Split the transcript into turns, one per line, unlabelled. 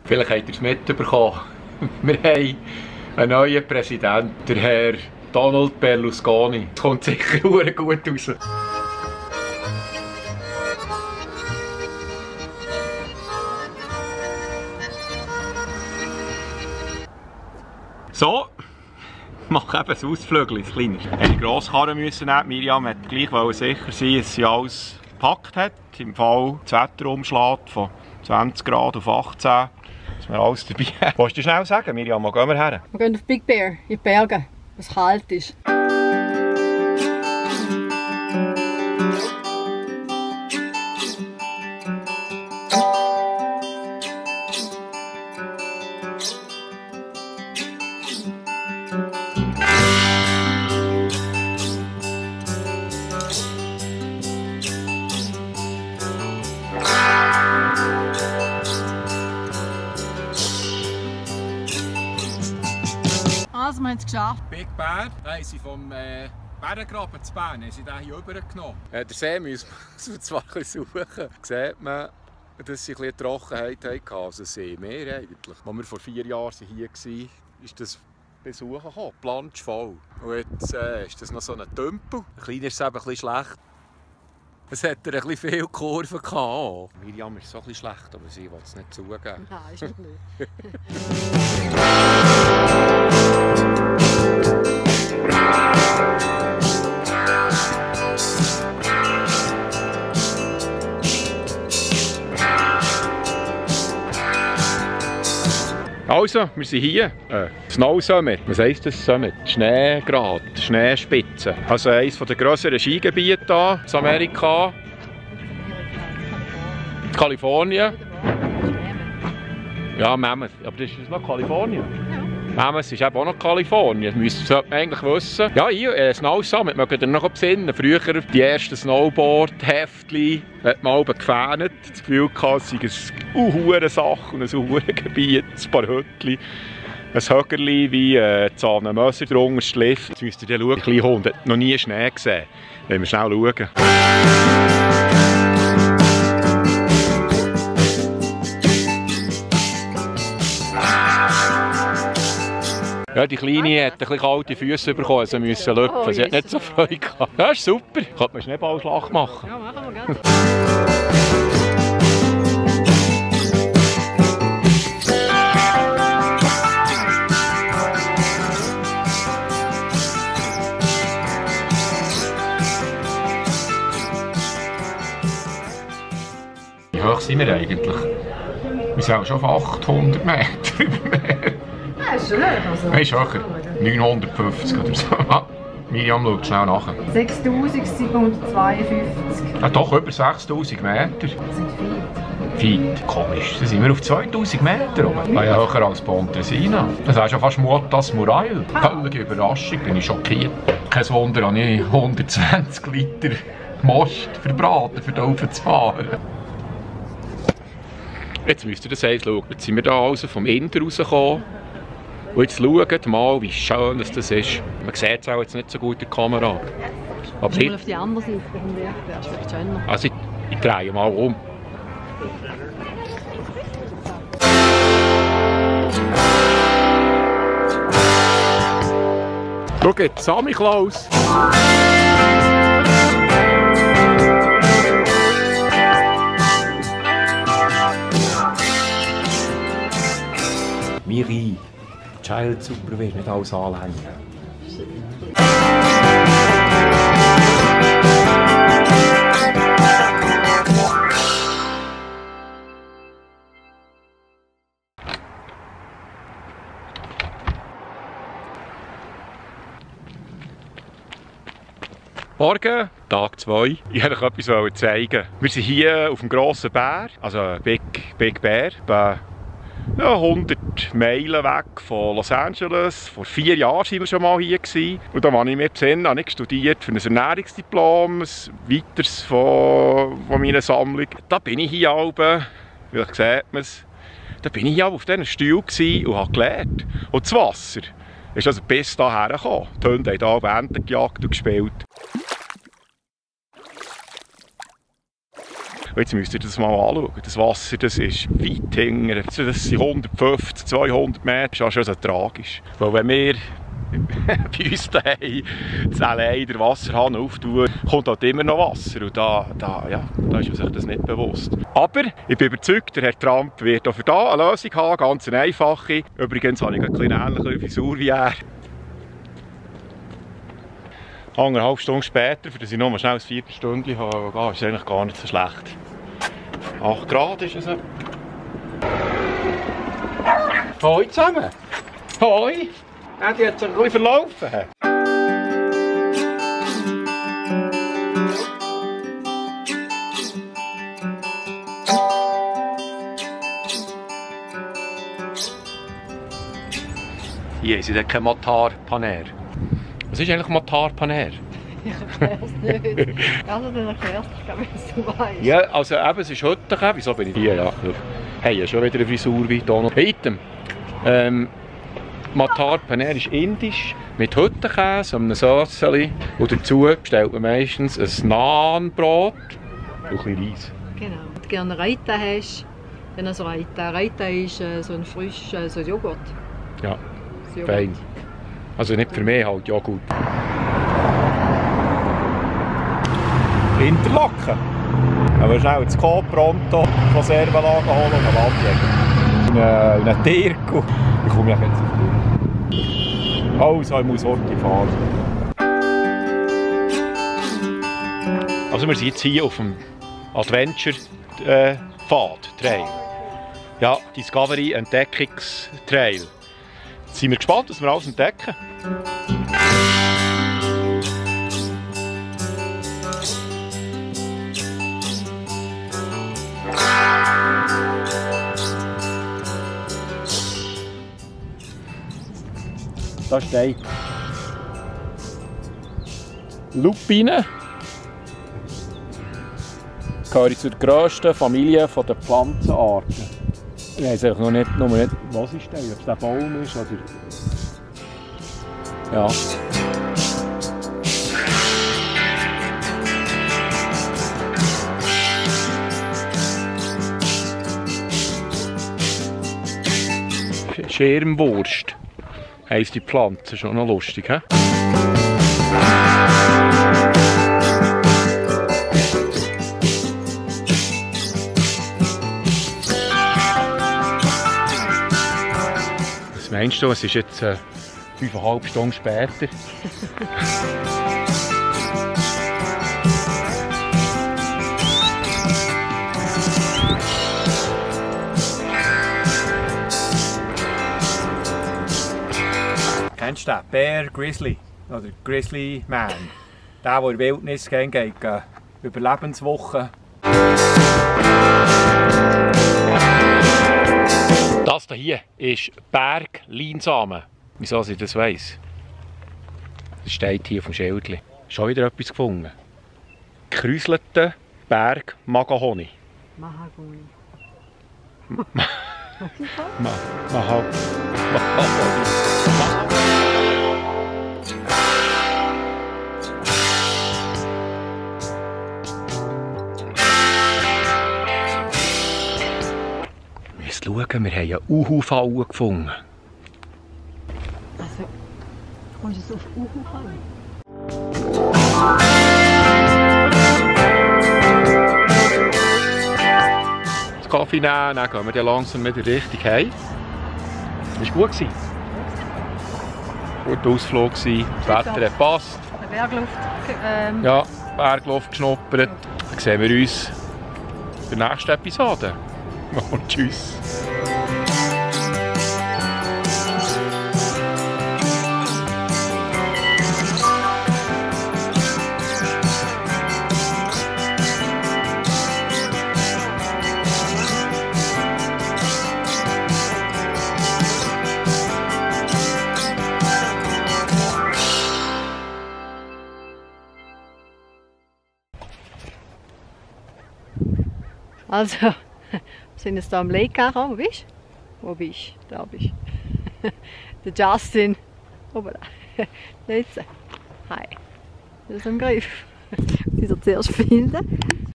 Vielleicht habt ihr es mitbekommen. Wir haben einen neuen Präsidenten, der Herr Donald Berlusconi. Das kommt sicher gut raus. So, ich mache eben ein Ausflügel, ein kleines. Ich musste die Grosskarre nehmen. Miriam wollte gleich sicher sein, dass sie alles gepackt hat. Im Fall das Wetter umschlägt von 20 Grad auf 18. Dass wir alles dabei haben. Willst du schnell sagen, Miriam, wo gehen wir her?
Wir gehen auf Big Bear, in die Berge, wo es kalt ist. Also, wir haben es geschafft.
Big Bear, da haben sie vom Bärengraben zu Bern haben sie den hier rübergenommen. Der See müssen wir zwar ein bisschen suchen. Sieht man, dass sie ein bisschen Trockenheit hatten. Also Seemeer eigentlich. Als wir vor 4 Jahren hier waren, ist das besuchen gekommen. Planschvoll. Und jetzt ist das noch so ein Tümpel. Ein kleiner ist es eben ein bisschen schlecht. Es hat ein bisschen viele Kurven gehabt. Miriam ist so ein bisschen schlecht, aber sie will es nicht zugeben.
Nein, ist nicht.
Also, wir sind hier. Snow Summit. Was heisst das Summit? Schneegrad, Schneespitze. Also eines der grösseren Skigebiete hier in Amerika. Kalifornien. Ja, Mammoth. Aber das ist noch Kalifornien. Ja. Mammoth ist eben auch noch Kalifornien. Das sollte man eigentlich wissen. Ja, hier, Snow Summit. Mögt ihr noch besinnen? Früher die ersten Snowboard-Heftchen hat man oben gefähnet. Das Gefühl gehabt, es sei eine hure Sache und ein Gebiet, ein paar Hütchen. Ein Högerli wie Zahnemöser drunter, Schliff. Jetzt müsst ihr schauen, ein kleiner Hund hat noch nie Schnee gesehen. Wenn wir schnell schauen. Ja, die Kleine hat ein bisschen kalte Füße bekommen, also musste lüpfen.
Oh,
sie hat nicht so Freude gehabt. Ja, ist super. Könnte man Schneeballschlacht machen.
Ja, machen wir gerne.
Wie hoch sind wir eigentlich? Wir sind auch schon auf 800 Meter über Meer.
Ja, ist schon hoch. Also.
Nein, ist höher. 950 oder so. Miriam schaut schnell nach.
6752.
Ja, doch, über 6000 Meter.
Das sind viel.
Feet. Komisch, dann sind wir auf 2000 Meter oben. Ja, höher als Pontresina. Das ist schon fast Muotas Murail. Völlige Überraschung, bin ich schockiert. Kein Wunder, habe ich 120 Liter Most verbraten, für hier rauf zu fahren. Jetzt müsst ihr das eins schauen. Jetzt sind wir hier also vom Inder rausgekommen. Und jetzt schaut mal, wie schön das ist. Man sieht es auch jetzt nicht so gut in der Kamera. Aber
Mal auf die andere Seite vom Berg, das ist vielleicht schöner.
Also ich drehe mal um. Schau jetzt, Sammy Klaus! Miri, Child super wird nicht alles anlängen. Morgen, Tag 2. Ich wollte euch etwas zeigen. Wir sind hier auf dem grossen Bär, also Big Bear, bei 100 Meilen weg von Los Angeles. Vor 4 Jahren waren wir schon mal hier. Und da habe ich mir gesehen, habe ich studiert für ein Ernährungsdiplom, ein weiteres von meiner Sammlung. Da bin ich hier oben, vielleicht sieht man es, da bin ich hier auf diesen Stuhl und habe gelernt. Und das Wasser ist also bis hierher gekommen. Die Hunde haben hier Enten gejagt und gespielt. Und jetzt müsst ihr das mal anschauen. Das Wasser, das ist weit hinten. Das sind 150, 200 Meter. Das ist schon so tragisch. Weil wenn wir bei uns daheim allein den Wasserhahn auftun, kommt halt immer noch Wasser. Und da ist man sich das nicht bewusst. Aber ich bin überzeugt, der Herr Trump wird auch für da eine Lösung haben, ganz eine einfache. Übrigens habe ich eine kleine ähnliche Frisur wie er. 1,5 Stunden später, für das ich nur mal schnell ein Viertelstündchen habe, ist es eigentlich gar nicht so schlecht. 8 Grad ist es. Hoi zusammen! Hoi! Die hat sich ein bisschen verlaufen. Hier ist kein Matar-Paner. Was ist eigentlich Matar-Paner?
Ich erkläre es nicht. Also dann erklärst du es, wenn du weißt.
Ja, also eben, es ist heute. Wieso bin ich hier? Ja. Hey, ja, schon wieder eine Frisur wie hier noch. Item. Matar Paner ist indisch, mit Hüttenkäse, einem Sauceli. Und dazu bestellt man meistens ein Naanbrot und ein bisschen Reis.
Genau. Wenn du gerne Raita hast, dann also Raita. Raita ist so ein frisches Joghurt.
Ja,
Joghurt.
fein. Also nicht für mich halt, Joghurt. Interlaken. Aber schnell das Coop-Pronto Konservenlager holen und einen Landjäger. Und einen Tirko. Ich komme ja jetzt auf den. Also, ich muss heute fahren. Also wir sind jetzt hier auf dem Adventure Pfad, Trail. Ja, Discovery Entdeckungstrail. Jetzt sind wir gespannt, was wir alles entdecken. Da steht Lupine. Gehören zur grössten Familie der Pflanzenarten. Ich weiß einfach noch nicht, was ist der, ob es der Baum ist oder. Ja. Schermwurst heisst die Pflanze, schon noch lustig, hä? Was meinst du, es ist jetzt 5,5 Stunden später? Kennst du den? Bear Grizzly oder Grizzly Man? Der in die Wildnis geht, Überlebenswoche. Das hier ist Berglinsamen. Wieso ich das weiss? Das steht hier auf dem Schildchen. Schon wieder etwas gefunden. Gekräuselter Bergmagahoni.
Mahagoni.
Mahagoni. Schauen, wir haben eine Uhu-Falle gefunden.
Also, kommst du auf Uhu-Falle?
Das Kaffee nehmen, dann gehen wir dann langsam wieder richtig heim. Das war gut. Guter Ausflug, das Wetter hat gepasst.
Bergluft.
Ja, Bergluft geschnuppert. Dann sehen wir uns in der nächsten Episode. Und tschüss.
Also, wir sind jetzt hier am Lake angekommen. Wo bist du? Wo bist du? Da bist du. Der Justin. Oben da. Jetzt. Hi. Das ist im Griff. Ich muss ihn zuerst finden.